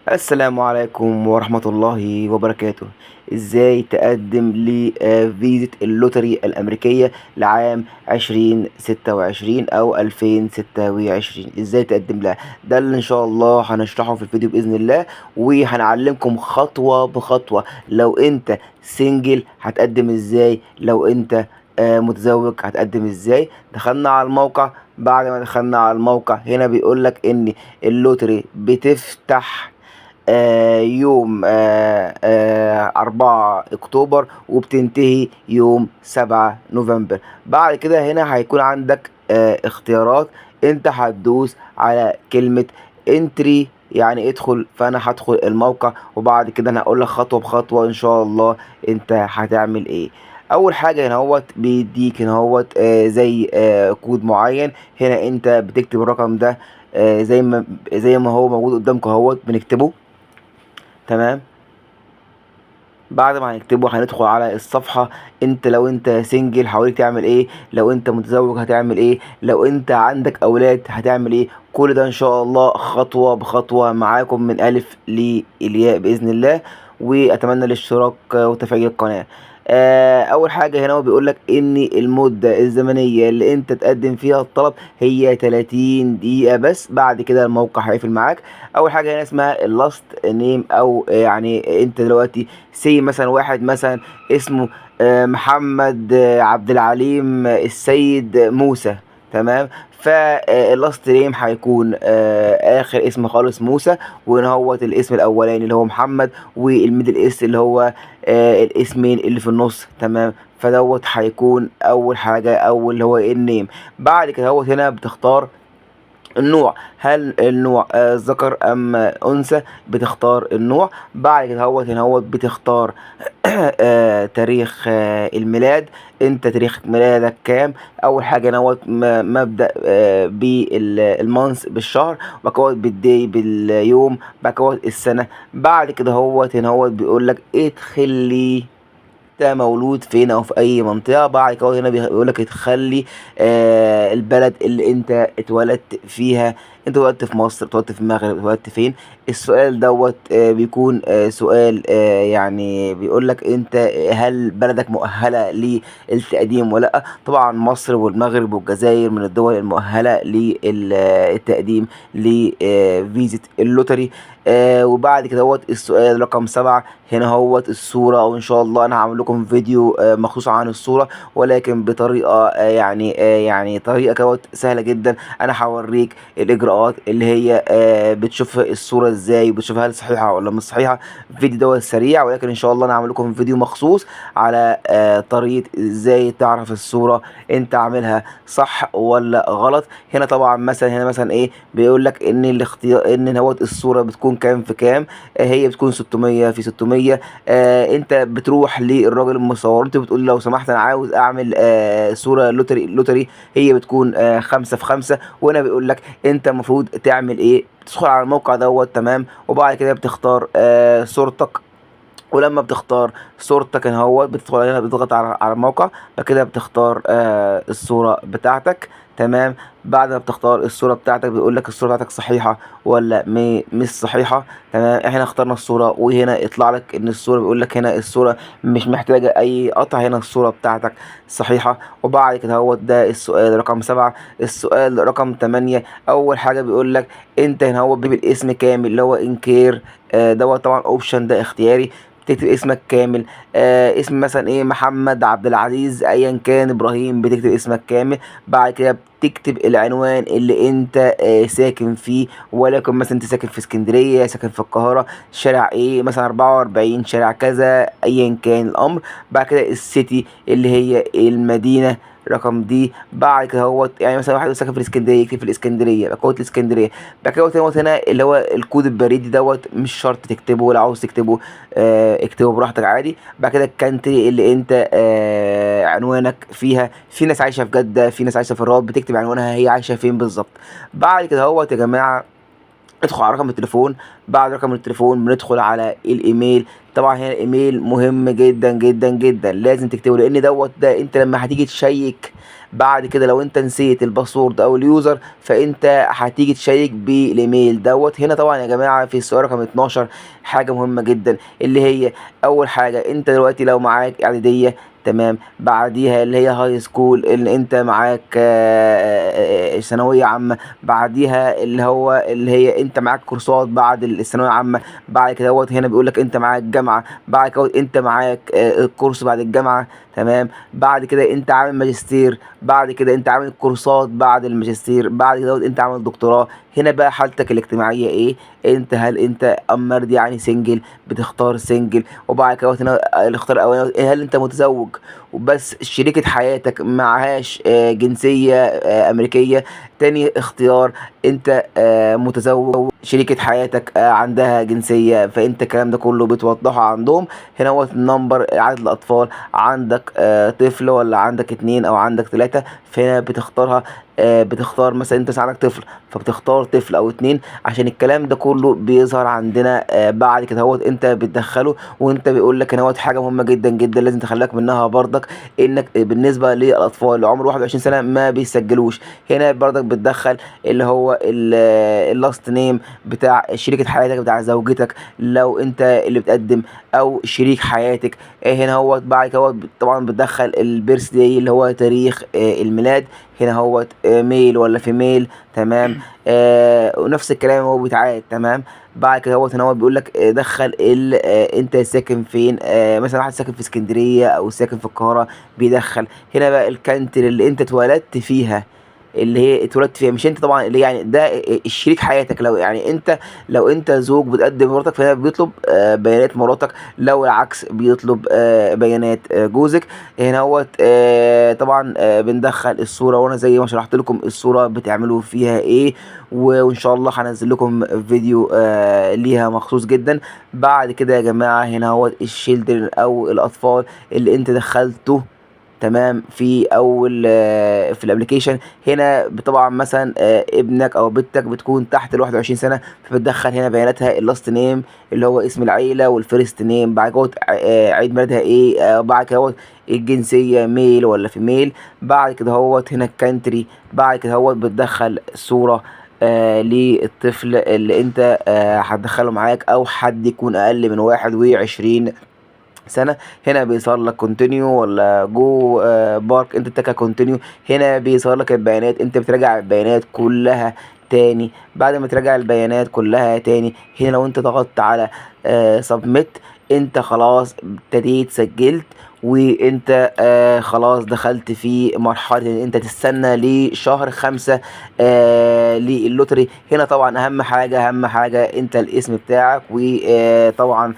السلام عليكم ورحمة الله وبركاته. ازاي تقدم لفيزة ال lottery الامريكية لعام 2026 او 2026؟ ازاي تقدم لها؟ ده اللي ان شاء الله هنشرحه في الفيديو باذن الله، وهنعلمكم خطوة بخطوة. لو انت single هتقدم ازاي، لو انت متزوج هتقدم ازاي. دخلنا على الموقع. بعد ما دخلنا على الموقع هنا بيقولك ان ال lottery بتفتح يوم 4 اكتوبر وبتنتهي يوم 7 نوفمبر. بعد كده هنا هيكون عندك اختيارات، انت هتدوس على كلمة entry يعني ادخل. فانا هدخل الموقع وبعد كده انا هقول لك خطوة بخطوة ان شاء الله انت هتعمل ايه. اول حاجة هنا هوت بيديك هنا هوت زي كود معين. هنا انت بتكتب الرقم ده، زي ما هو موجود قدامك اهوت بنكتبه، تمام. بعد ما هنكتبه هندخل على الصفحة. انت لو انت single هوريك تعمل ايه، لو انت متزوج هتعمل ايه، لو انت عندك اولاد هتعمل ايه. كل ده ان شاء الله خطوة بخطوة معاكم من الف للياء باذن الله، واتمنى الاشتراك وتفعيل القناة. اول حاجة هنا هو بيقول لك ان المدة الزمنية اللي انت تقدم فيها الطلب هي 30 دقيقة بس، بعد كده الموقع هيقفل معاك. اول حاجة هنا اسمها ال last name، او يعني انت دلوقتي say مثلا واحد مثلا اسمه محمد عبد العليم السيد موسى، تمام. فال last name هيكون اخر اسم خالص موسى، وهنا هو الاسم الاولاني اللي هو محمد، وال middle اس اللي هو الاسمين اللي في النص، تمام. فدوت هيكون اول حاجه، اول اللي هو ال name. بعد كده هو هنا بتختار النوع، هل النوع ذكر ام انثى، بتختار النوع. بعد كده هو هنا هو بتختار تاريخ الميلاد، انت تاريخ ميلادك كام. اول حاجه نوت مبدا بال month بالشهر، بعد كده بال day باليوم، بعد كده السنه. بعد كده هو هنا هو بيقول لك ادخل لي انت مولود فين او في اي منطقه. بعد كده هنا بيقول لك ادخل البلد اللي انت اتولدت فيها، انت اتولدت في مصر، اتولدت في المغرب، اتولدت فين. السؤال دوت بيكون سؤال يعني بيقول لك انت هل بلدك مؤهله للتقديم ولا لا. طبعا مصر والمغرب والجزائر من الدول المؤهله للتقديم لفيزة ال lottery. وبعد كده هوت السؤال رقم 7 هنا هوت الصورة، وإن شاء الله أنا هعمل لكم فيديو مخصوص عن الصورة، ولكن بطريقة يعني طريقة كده سهلة جدا. أنا هوريك الإجراءات اللي هي بتشوف الصورة إزاي، وبتشوف هل صحيحة ولا مش صحيحة. الفيديو دوت سريع، ولكن إن شاء الله أنا هعمل لكم فيديو مخصوص على طريقة إزاي تعرف الصورة أنت عاملها صح ولا غلط. هنا طبعا مثلا هنا مثلا إيه بيقول لك إن الاختيار إن هوت الصورة بتكون كام في كام، هي بتكون 600 في 600. انت بتروح للراجل المصور، انت بتقول لو سمحت انا عاوز اعمل صورة lottery، هي بتكون 5 في 5. وهنا بيقول لك انت المفروض تعمل ايه، بتدخل على الموقع دوت، تمام. وبعد كده بتختار صورتك، ولما بتختار صورتك هنا اهوت بتدخل هنا بتضغط على الموقع، بعد كده بتختار الصورة بتاعتك، تمام. بعد ما بتختار الصورة بتاعتك بيقول لك الصورة بتاعتك صحيحة ولا مش صحيحة، تمام. احنا اخترنا الصورة، وهنا يطلع لك ان الصورة بيقول لك هنا الصورة مش محتاجة اي قطع، هنا الصورة بتاعتك صحيحة. وبعد كده اهوت ده السؤال رقم 7. السؤال رقم 8 اول حاجة بيقول لك انت هنا هو بيبقى الاسم كامل اللي هو انكير، دوت طبعا option ده اختياري، بتكتب اسمك كامل، اسم مثلا ايه محمد عبد العزيز ايا كان ابراهيم، بتكتب اسمك كامل. بعد كده بتكتب العنوان اللي انت ساكن فيه، ولكن مثلا انت ساكن في اسكندريه، ساكن في القاهره، شارع ايه مثلا 44 شارع كذا ايا كان الامر. بعد كده ال city اللي هي المدينه رقم دي. بعد كده هو يعني مثلا واحد ساكن في الاسكندريه يكتب في الاسكندريه، يبقى كود الاسكندريه. بعد كده هو هنا اللي هو الكود البريدي دوت مش شرط تكتبه، ولا عاوز تكتبه اكتبه براحتك عادي. بعد كده ال country اللي انت عنوانك فيها، في ناس عايشه في جده، في ناس عايشه في الرياض، بتكتب عنوانها هي عايشه فين بالظبط. بعد كده هوت يا جماعه ندخل على رقم التليفون، بعد رقم التليفون بندخل على الايميل. طبعا هنا الايميل مهم جدا جدا جدا، لازم تكتبه، لان دوت ده انت لما هتيجي تشيك بعد كده لو انت نسيت ال password او ال user فانت هتيجي تشيك بالايميل دوت. هنا طبعا يا جماعة في السؤال رقم 12 حاجة مهمة جدا، اللي هي اول حاجة انت دلوقتي لو معاك اعدادية، تمام، بعديها اللي هي high school اللي انت معاك ثانوية عامة، بعديها اللي هو اللي هي انت معاك كورسات بعد الثانوية العامة، بعد كده دوت هنا بيقول لك انت معاك جامعه، بعد كده انت معاك الكورس بعد الجامعة، تمام، بعد كده انت عامل ماجستير، بعد كده انت عامل كورسات بعد الماجستير، بعد كده انت عامل دكتوراه. هنا بقى حالتك الاجتماعية ايه، انت هل انت unmarried يعني single، بتختار single. وبعد كده هنا الاختيار الاولاني هل انت متزوج وبس شريكة حياتك معهاش جنسية أمريكية. تاني اختيار انت متزوج شريكة حياتك عندها جنسية، فانت الكلام ده كله بتوضحه عندهم. هنا هو ال number عدد الأطفال، عندك طفل ولا عندك 2 أو عندك 3، فهنا بتختارها، بتختار مثلا انت عندك طفل فبتختار طفل او 2، عشان الكلام ده كله بيظهر عندنا بعد كده هو انت بتدخله. وانت بيقول لك ان هو حاجة مهمة جدا جدا لازم تخليك منها برضك، انك بالنسبة للاطفال اللي عمره 21 سنة ما بيسجلوش. هنا برضك بتدخل اللي هو ال last name بتاع شريكه حياتك، بتاع زوجتك لو انت اللي بتقدم، او شريك حياتك. هنا هو بعد كده طبعا بتدخل ال birthday اللي هو تاريخ الميلاد. هنا هو male ولا female، تمام، ونفس الكلام هو بيتعاد، تمام. بعد كده هو هنا هو بيقول لك دخل انت ساكن فين، مثلا واحد ساكن في اسكندرية او ساكن في القاهرة بيدخل. هنا بقى ال country اللي انت اتولدت فيها، اللي هي اتولدت فيها مش انت طبعا، اللي يعني ده الشريك حياتك، لو يعني انت لو انت زوج بتقدم مراتك فهنا بيطلب بيانات مراتك، لو العكس بيطلب بيانات جوزك. هنا هو طبعا بندخل الصورة، وانا زي ما شرحت لكم الصورة بتعملوا فيها ايه، وان شاء الله هنزل لكم فيديو ليها مخصوص جدا. بعد كده يا جماعة هنا هو ال children او الاطفال اللي انت دخلته، تمام، في اول في ال application. هنا طبعا مثلا ابنك او بنتك بتكون تحت ال 21 سنة، فبتدخل هنا بياناتها، ال last name اللي هو اسم العيلة، وال first name، بعد كده عيد ميلادها ايه، بعد كده الجنسية male ولا female، بعد كده هوت هنا ال country، بعد كده هوت بتدخل صوره للطفل اللي انت هتدخله معاك، او حد يكون اقل من 21 سنة. هنا بيظهر لك continue ولا go back، انت تتك continue. هنا بيظهر لك البيانات، انت بتراجع البيانات كلها تاني. بعد ما تراجع البيانات كلها تاني، هنا لو انت ضغطت على submit انت خلاص ابتديت سجلت، وانت خلاص دخلت في مرحلة ان انت تستنى لشهر 5 لل lottery. هنا طبعا اهم حاجة انت الاسم بتاعك، وطبعا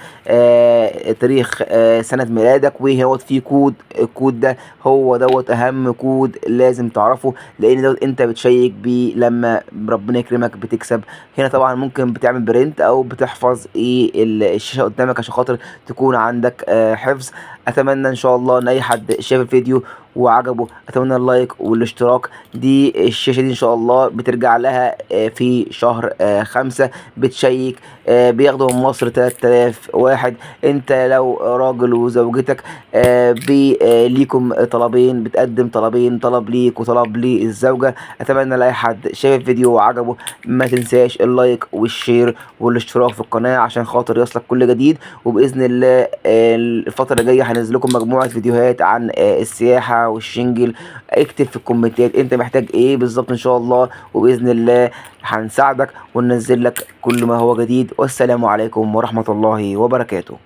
تاريخ سنة ميلادك، وهنا في كود، الكود ده هو دوت اهم كود لازم تعرفه، لان دوت انت بتشيك بيه لما ربنا يكرمك بتكسب. هنا طبعا ممكن بتعمل print او بتحفظ ايه الشاشة قدامك عشان خاطر تكون عندك حفظ. اتمنى ان شاء الله ان اي حد شاف الفيديو وعجبه، اتمنى ال like والاشتراك. دي الشاشة دي ان شاء الله بترجع لها في شهر 5، بتشيك بياخدوا من مصر 3000 واحد. انت لو راجل وزوجتك ليكم طلبين، بتقدم طلبين، طلب ليك وطلب للزوجة. اتمنى لاي حد شاف الفيديو وعجبه ما تنساش ال like وال share والاشتراك في القناة عشان خاطر يصلك كل جديد. وباذن الله الفترة الجاية هنزل لكم مجموعة فيديوهات عن السياحة والشنجل. اكتب في الكومنتات انت محتاج ايه بالظبط ان شاء الله، وباذن الله هنساعدك وننزل لك كل ما هو جديد. والسلام عليكم ورحمة الله وبركاته.